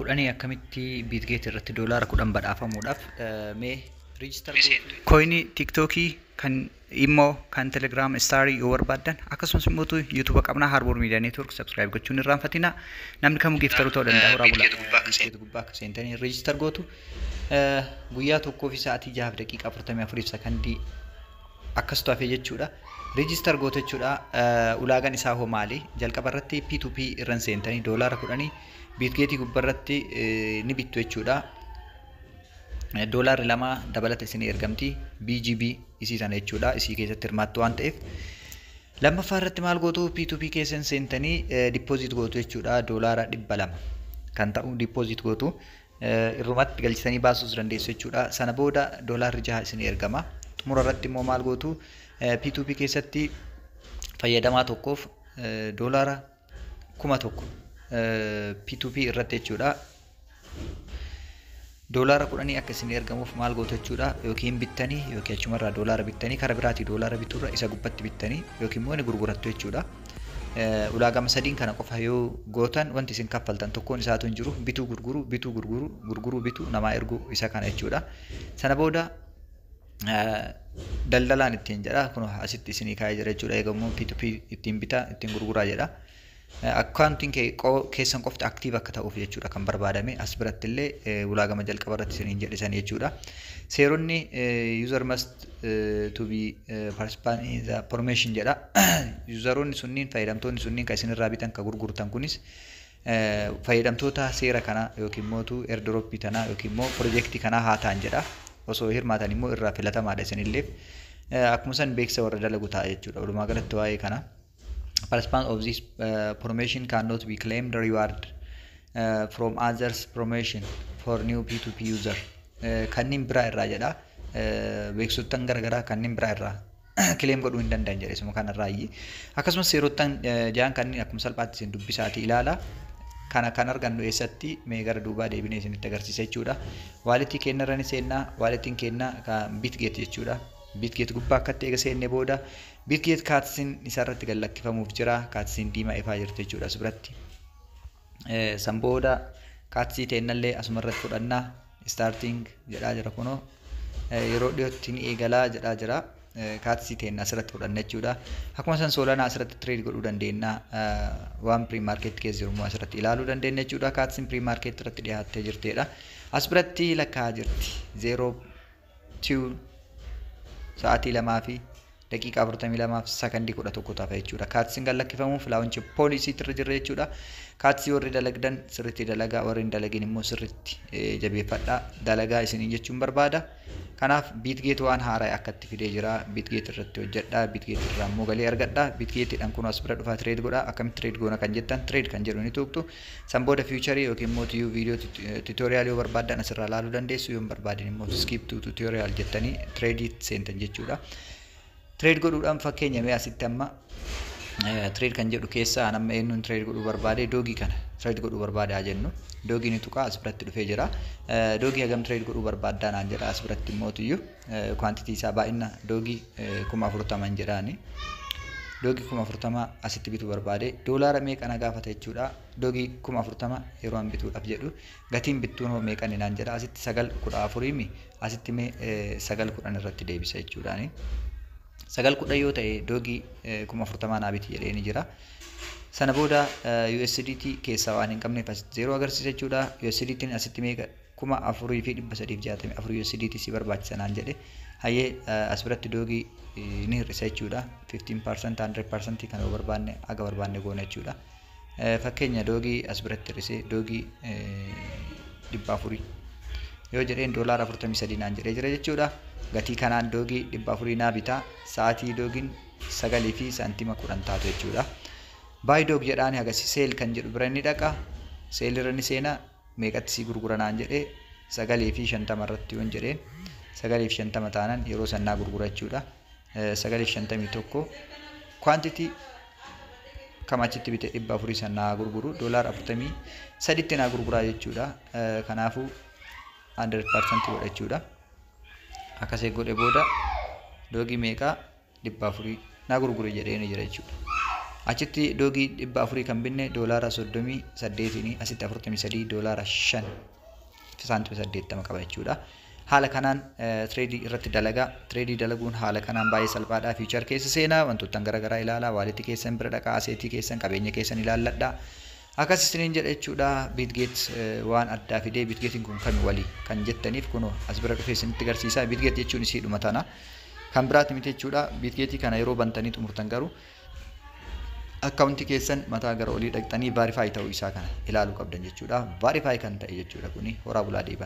10 akkamitti Bitget irratti $10 badhaafamuudhaaf mee register coinii TikTokii kan immoo kan Telegram starii yoo barbaaddan, akkasumas immoo YouTube qabnaa, Harbour Media Network, subscribe gochuun irraanfatina. Namni kamuu gifteruu ta'uu danda'a. Horaa bulaa. Bitget gubbaa akka seentanii register gootu, guyyaa 1 fi sa'aatii 6 daqiiqaa 44 sakandii akkastu hafe jechuudha. Register gootu jechuudha. Ulaagaan isaa hoo maali? Jalqaba irratti P2P irran seentanii $10 Bitgetii gubbarratti ni bittu jechuudha. Doolaarri 2 dabalata isinii ergamti, BGB isii sana jechuudha. Isii keessatti hirmaattu waan ta'eef. Lammaffaa irratti maal gootu? P2P keessan seentanii deposit gootu jechuudha. $200 kan ta'u deposit gootu. Irrumatti galchitanii baasuus dandeessu jechuudha. Sana booda doolaarri 6 isinii ergama. Xumura irratti immoo maal gootu? P2P keessatti fayyadamaa tokkoof $1000 P2P irratti jechuudha. $10 akka isin ergamuuf maal gootu jechuudha? Yookiin bittanii yookiin achumarraa doolaara bittanii, karaa biraatii doolaara bituurra isa gubbatti bittanii yookiin immoo ni gurgurattu jechuudha. Ulaagama sadiin kana qofa yoo gootan, wanti isin kaffaltan tokkoon isaatu hin jiru. Bituu, gurguruu, bituu, gurguruu, gurguruu, bituu, namaa erguu, isa kana jechuudha. Sana booda daldalaan ittiin jedha, kun asitti isinii kaa'ee jira jechuudha. Eegamoo P2P ittiin bitaa, ittiin gurguraa jedha. Akkaawuntiin keessan qofti active akka ta'uuf jechuudha kan barbaadame. As biratti illee ulaagama jalqaba irratti isiniin jedhisan jechuudha. Seeronni user must to be participant in the promotion jedha. Useroonni sunniin, fayyadamtoonni sunniin kan isinirraa bitan, kan gurgurtan kunis fayyadamtoota seera kanaa yookiin mootu airdroppii tanaa yookiin immoo piroojeektii kanaa haa ta'an jedha. Osoo hirmaatan immoo irraa filatamaadha isinilleef. Akkuma san beeksisa warra dalagu ta'a jechuudha. Walumaa galatti waa'ee kana. Participant of this promotion cannot be claimed reward from others promotion for new P2P user. Kanneen biraa irraa jedha. Beeksisottan garaagaraa kanneen biraa irraa claim godhuu hin danda'an jedhe isuma kanarraayi. Akkasumas seerottan ja'an kanneen akkuma salphaatti isin dubbisaatii ilaala. Kana kan argannu eessatti? Mee gara duubaa deebinee isinitti agarsiisa jechuudha. Walletii keenya irra ni seennaa. Walletiin keenya kan Bitget jechuudha. Bitget gubbaa akkatti eega seennee booda Bitget Catsiin isarratti gad lakkifamuuf jira. Catsiin diimaa ifaa jirti jechuudha as biratti. San booda Catsii teennallee asuma irratti fudhannaa. Starting jedhaa jira kunoo. Yeroo dhiyootti ni eegalaa jedhaa jira. Catsii teenna asirratti fudhanna jechuudha. Akkuma san Solana asirratti trade godhuu dandeenya. Waan pre-market keessa jiru immoo asirratti ilaaluu dandeenya jechuudha. Catsiin pre-market irratti dhiyaattee jirtedha. As biratti lakkaa'aa jirti. 02 sa'aatii 2 fi daqiiqaa 42 fi sakandii 11 tafa jechuudha. Catsiin gad lakkifamuuf launch policyitti irra jirra jechuudha. Catsii warri dalagdan sirriitti dalagaa, warri hin dalagin immoo sirriitti jabeeffadhaa dalagaa isiniin jechuun barbaada. Kanaaf Bitget waan haaraa akkatti fidee jira. Bitget irratti hojjedhaa. Bitget irraa immoo galii argadhaa. Bitgetiidhaan kun as bira dhufaa trade godhaa. Akkamitti trade goona kan jettan, trade kan jedhu ni tuqxu. San booda futureii yookiin immoo tiyyuu viidiyoo tutorial yoo barbaaddan asirraa ilaaluu dandeessu. Yoo hin barbaadin immoo skip to tutorial jettanii tradeii seentan jechuudha. Trade godhuudhaan fakkeenya mee asitti amma trade kan jedhu keessaa nama eenyuun trade godhuu barbaade? Doge kana trade godhuu barbaade haa jennu. Doge ni tuqaa, as biratti dhufee jira. Doge hagam trade godhuu barbaaddaa naan jedha. As biratti immoo tiyyuu quantity isaa, baay'ina Doge 40,000 jedhaani. Doge 40,000 asitti bituu barbaade, doolaara meeqa na gaafata jechuudha? Doge 40,000 yeroo an bituudhaaf jedhu, gatiin bittuun hoo meeqani naan jedha? Asitti 9.14mi, asitti mee 9.10 irratti deebisa jechuudhaani. 9.10 yoo ta'e Doge 40,000 naa biti jedhee ni jira. Sana booda USDT keessaa waan hin qabneef asitti zeeroo agarsiisa jechuudha. USDT'n asitti meeqa? 4364 USDT si barbaachisa naan jedhe. Hayyee, as biratti Doge ni hir'isa jechuudha. 15%, 100% kan yoo barbaanne, haga barbaanne goona jechuudha. Fakkeenya Doge as biratti hir'isee Doge 400 yoo jedheen, doolaara 43 naan jedhee jira jechuudha. Gatii kanaan Doge 400 naa bitaa, sa'aatii Dogen 9 fi saantima 10 taatu jechuudha. Buy Doge jedhaan hagasi sell kan jedhu bira ni dhaqa. Sell irra ni seena. Meeqatti si gurgura naan jedhee? 9.50 irratti yoon jedheen, 9.50 taanan yeroo sannaa gurgura jechuudha. 9.51 quantity kam achitti bite 400 sannaa gurguru, doolaara 43tti naa gurguraa jechuudha. Kanaafuu 100% godha jechuudha. Akkasii godhe booda Doge meeqaa 400 naa gurgure jedhee ni jira jechuudha. Achitti Doge 400 kan binne $38iin, asitti 43 $5 saantima 80 qaba jechuudha. Haala kanaan trade irratti dalagaa. Trade dalaguun haala kanaan baay'ee salphaadha. Future keessa seenaa, wantoota garaagaraa ilaalaa, wallet keessan bira dhaqaa, asset keessan, qabeenya keessan ilaalladhaa. Akkas isiniin jedha jechuudha. Bitget waan addaa fidee, Bitgetiin kun kami walii kan jettaniif, kunoo as bira dhufee isinitti agarsiisa. Bitget jechuun isiidhuma tana. Kan biraati miti jechuudha. Bitgetii kana yeroo bantanii xumurtan garuu akkaawuntii keessan mataa gara olii dhaqxanii verify ta'uu isaa kana ilaaluu qabdan jechuudha. Verify kan ta'e jechuudha kuni. Horaa bulaa deeban.